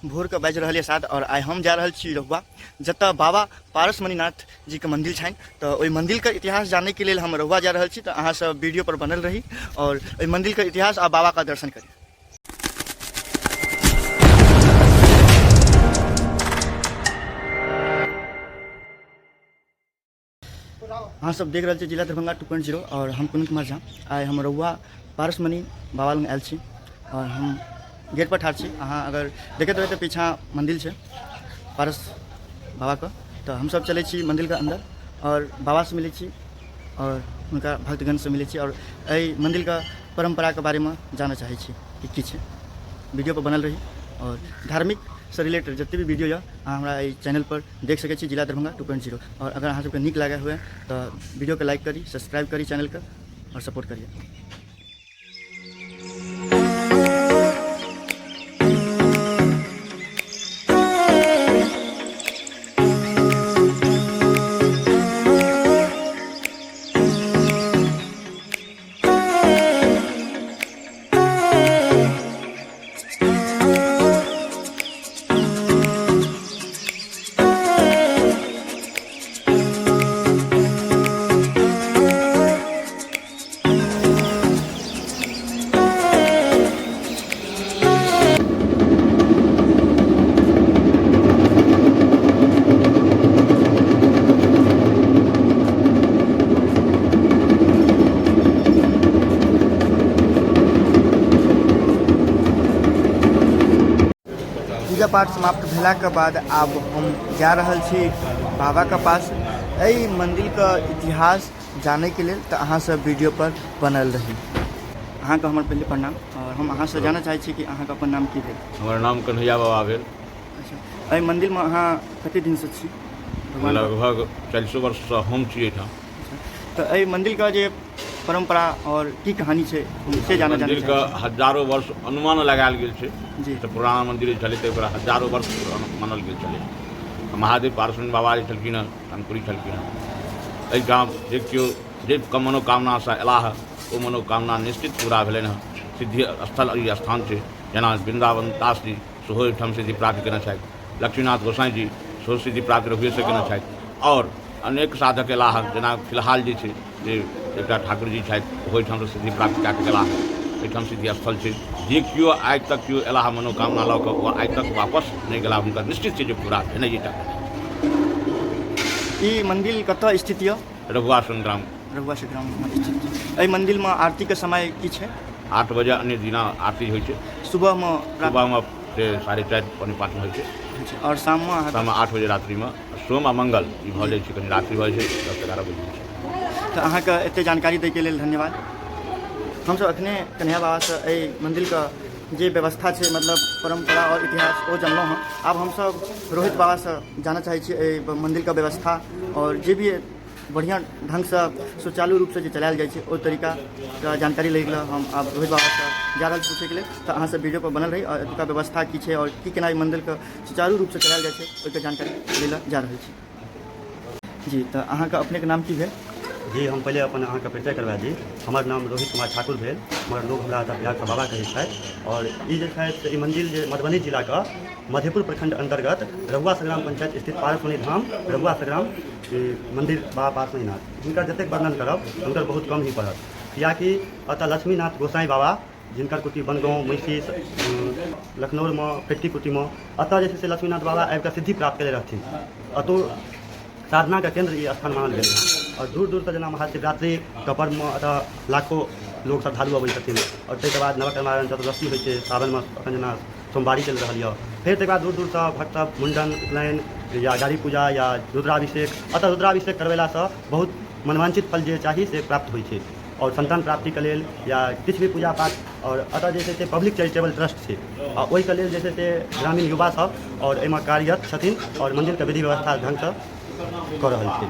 भोरके बाजि रहल यऽ 7 और आइ हम जा रहल छी रहुआ, जतऽ बाबा पारसमणिनाथ जीके मंदिर छनि। तऽ ओहि मंदिरके इतिहास जानैके लेल हम रहुआ जा रहल छी। तऽ अहाँ सब वीडियो पर बनल रही और ओहि मंदिरके इतिहास आ बाबाके दर्शन करी। अहाँ सब देख रहल छी जिला दरभंगा 2.0 और हम कुंदन कुमार झा। आइ हम रहुआ पारसमणि बाबा लग आयल छी और हम गेट पर ठाढ़ छी। अहाँ अगर देखैत रहबै तऽ पीछा मंदिर छै पारस बाबाके। तऽ हमसब चलै छी मंदिरके अन्दर और बाबासँ मिलै छी और हुनका भक्तगणसँ मिलै छी और एहि मंदिरके परम्पराके बारेमे जानऽ चाहै छी कि की छै। वीडियो पर बनल रही और धार्मिक से रिलेटेड जते भी वीडियो यऽ अहाँ हमरा एहि चैनल पर देख सकै छी, जिला दरभंगा 2.0। और अगर अहाँ सबके नीक लागल हुए तऽ वीडियोके लाइक करी, सब्सक्राइब करी चैनलके और सपोर्ट करिए। पूजा पाठ समाप्त भेलाके बाद आब हम जा रहल छी बाबाके पास एहि मन्दिरके इतिहास जानैके लेल। तऽ अहाँ सब वीडियो पर बनल रही। अहाँके हमर पहिले प्रणाम, और हम अहाँसँ जानऽ चाहै छी कि अहाँके अपन नाम की भेल? हमर नाम कन्हैया बाबा भेल। अच्छा, एहि मन्दिरमे अहाँ कते दिनसँ छी? भगवान लगभग 40 वर्षसँ हम छी एहिठाम। तऽ एहि मन्दिरके जे परम्परा और की कहानी छै हम से जानऽ चाहै मन्दिरके छी। हजारो वर्ष अनुमान लगायल गेल छै। जी। तऽ पुराना मन्दिर छलै तऽ ओकरा हजारो वर्ष पुराना मानल गेल छलै। महादेव पारसमणि बाबा जे छलखिन हँ, शंकुरी छलखिन हँ, एहिठाम जे केओ जे मनोकामनासँ अयलाह ओ मनोकामना निश्चित पूरा भेलनि हँ। सिद्धि स्थल ई स्थान छै। जेना वृन्दावन दास जी सेहो एहिठाम सिद्धि प्राप्त केने छथि, लक्ष्मीनाथ गोसाई जी सेहो सिद्धि प्राप्त रघुएसँ केने छथि आओर अनेक साधक अयलाह हँ। जेना फिलहाल जे छै जे एकटा ठाकुर जी छथि, ओहो एहिठामसँ सिद्धि प्राप्त कए कऽ गेलाह हँ। एहिठाम सिद्धि स्थल छै। जे केओ आइ तक केओ अयलाह मनोकामना लऽ कऽ, ओ आइ तक वापस नहि गेलाह, हुनकर निश्चित छै जे पूरा भेनाइए टा भेनाइ। ई मन्दिर कतऽ स्थित यऽ? रघुआ संग्राम। रघुआ संग्राममे स्थित छै। एहि मन्दिरमे आरतीके समय की छै? 8 बजे अन्य दिना आरती होइ छै। सुबहमे? सुबहमे से 4:30 4:45 होइ छै। आओर शाममे? शाममे 8 बजे रात्रिमे, सोम आ मंगल ई भऽ जाइ छै, कनि रात्रि भऽ जाइ छै, 10-11 बजे छै। तऽ अहाँके एते जानकारी दैके लेल धन्यवाद। हमसब अखने कन्हैया बाबासँ एहि मन्दिरके जे व्यवस्था छै, मतलब परम्परा आओर इतिहास, ओ जानलहुँ हँ। आब हमसब रोहित बाबासँ जानऽ चाहै छी एहि मन्दिरके व्यवस्था आओर जे भी बढ़िआँ ढङ्गसँ सुचारू रूपसँ जे चलायल जाइ छै ओहि तरीकाके जानकारी लै लए हम आब रोहित बाबासँ जा रहल छी पूछैके लेल। तऽ अहाँसब वीडियो पर बनल रही आओर एतुका व्यवस्था की छै आओर की केना एहि मन्दिरके सुचारू रूपसँ चलायल जाइ छै ओहिके जानकारी लै लए जा रहल छी। जी, तऽ अहाँके अपनेके नाम की भेल? जी, हम पहिले अपन अहाँके परिचय करवा दी। हमर नाम रोहित कुमार ठाकुर भेल, मगर लोग हमरा एतऽ प्यारसँ बाबा कहै छथि। आओर ई जे छथि से ई मन्दिर जे मधुबनी जिलाके मधेपुर प्रखंड अन्तर्गत रहुआ संग्राम पंचायत स्थित पारसमणि धाम रहुआ संग्राम ई मन्दिर बाबा पारसमणिनाथ, हिनकर जतेक वर्णन करब हुनकर बहुत कम ही पड़त, किएकि एतऽ लक्ष्मीनाथ गोसाई बाबा जिनकर कुटी बनगाँव महिषी लखनौरमे पेटकी कुटीमे, एतऽ जे छै से लक्ष्मीनाथ बाबा आबिकऽ सिद्धि प्राप्त कयने रहथिन। एतौ साधनाके केन्द्र ई स्थान मानल गेलै हँ। आओर दूर दूरसँ जेना महाशिवरात्रिके पर्वमे एतऽ लाखो लोक श्रद्धालु अबै छथिन। आओर ताहिके बाद नवकर्मारायण चतुर्दशी होइ छै सावनमे, एखन जेना सोमवारी चलि रहल यऽ। फेर ताहिके बाद दूर दूरसँ भक्त सब मुण्डन, उपनयन या गाड़ी पूजा या रुद्राभिषेक, एतऽ रुद्राभिषेक करबेलासँ बहुत मनवाञ्छित फल जे चाही से प्राप्त होइ छै। आओर सन्तान प्राप्तिके लेल या किछु भी पूजा पाठ। आओर एतऽ जे छै से पब्लिक चैरिटेबल ट्रस्ट छै आ ओहिके लेल जे छै से ग्रामीण युवा सब आओर एहिमे कार्यरत छथिन आओर मन्दिरके विधि व्यवस्था ढङ्गसँ कऽ रहल छै।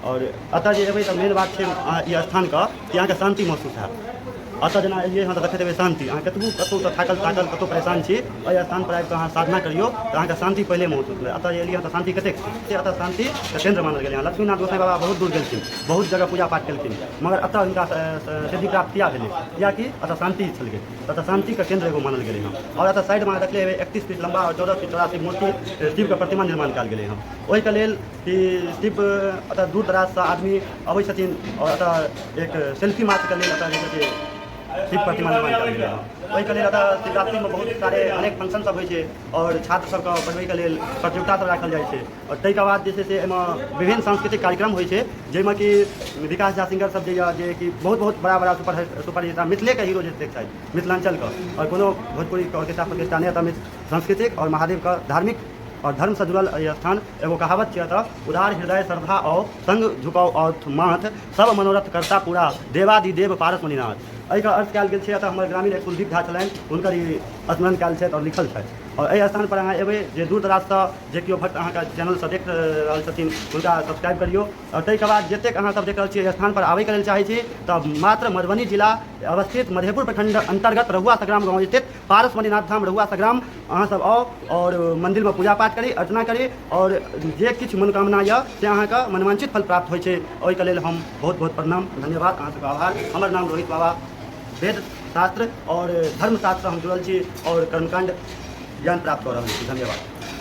आओर एतऽ जे एबै तऽ मेन बात छै ई स्थानके कि अहाँके शान्ति महसूस हैत। एतऽ जेना एलियै हँ तऽ देखैत हेबै शान्ति। अहाँ कतबो कतहुसँ थाकल थाकल कतहु परेशान छी, एहि स्थानपर आबि कऽ अहाँ साधना करियौ तऽ अहाँके शान्ति पहिले महसूस होयत। एतऽ जे एलियै हँ तऽ शान्ति कतेक छै से एतऽ शान्तिके केन्द्र मानल गेलै हँ। लक्ष्मीनाथ गोसाई बाबा बहुत दूर गेलखिन, बहुत जगह पूजा पाठ केलखिन, मगर एतऽ हुनका सिद्धि प्राप्त किया भेलै? किएकि एतऽ शान्ति छलै। एतऽ शान्तिके केन्द्र एगो मानल गेलै हँ। आओर एतऽ साइडमे अहाँ देखले हेबै 31 फीट लम्बा आओर 14 फीट चौड़ा शिव मूर्ति शिवके प्रतिमा निर्माण कयल गेलै हँ। ओहिके लेल कि शिव एतऽ दूर दराजसँ आदमी अबै छथिन आओर एतऽ एक सेल्फी मात्रके लेल एतऽ जे छै से शिव प्रतिमा निर्माण कयल गेलै हँ। ओहिके लेल एतऽ शिवरात्रिमे बहुत सारे अनेक फंक्शन सब होइ छै आओर छात्र सबके पढ़बैके लेल प्रतियोगिता सब राखल जाइ छै। आओर ताहिके बाद जे छै से एहिमे विभिन्न सांस्कृतिक कार्यक्रम होइ छै, जाहिमे कि विकास झा सिंगर सब जे यऽ, जे कि बहुत बहुत बड़ा बड़ा सुपर सुपर स्टार मिथिलेके हीरो जतेक छथि मिथिलाञ्चलके, आओर कोनो भोजपुरीके ऑर्केस्ट्रा फोर्केस्ट्रा नहि। एतऽ सांस्कृतिक आओर महादेवके धार्मिक आओर धर्मसँ जुड़ल एहि स्थान। एगो कहावत छै एतऽ, उदार हृदय श्रद्धा और संग झुकाउ और माथ, सब मनोरथ करता पूरा देवादिदेव पारस मणिनाथ। एहिके अर्थ कयल गेल छै। एतऽ हमर ग्रामीण एक कुलदीप झा छलनि, हुनकर ई स्मरण कयल छथि आओर लिखल छथि। आओर एहि स्थानपर अहाँ एबै, जे दूर दराजसँ जे केओ भक्त अहाँके चैनलसँ देख रहल छथिन हुनका सब्सक्राइब करियौ। आओर ताहिके बाद जतेक अहाँसभ देख रहल छियै, एहि स्थानपर आबैके लेल चाहै छी तऽ मात्र मधुबनी जिला अवस्थित मधेपुर प्रखंड अन्तर्गत रहुआ संग्राम गाँव स्थित पारस मणिनाथ धाम रहुआ संग्राम अहाँसभ आउ आओर मन्दिरमे पूजा पाठ करी, अर्चना करी आओर जे किछु मनोकामना यऽ से अहाँके मनवांछित फल प्राप्त होइ छै। ओहिके लेल हम बहुत बहुत प्रणाम, धन्यवाद, अहाँ सबके आभार। हमर नाम रोहित बाबा, वेद शास्त्र आओर धर्मशास्त्रसँ हम जुड़ल छी आओर कर्मकाण्ड ज्ञान प्राप्त कऽ रहल छी। धन्यवाद।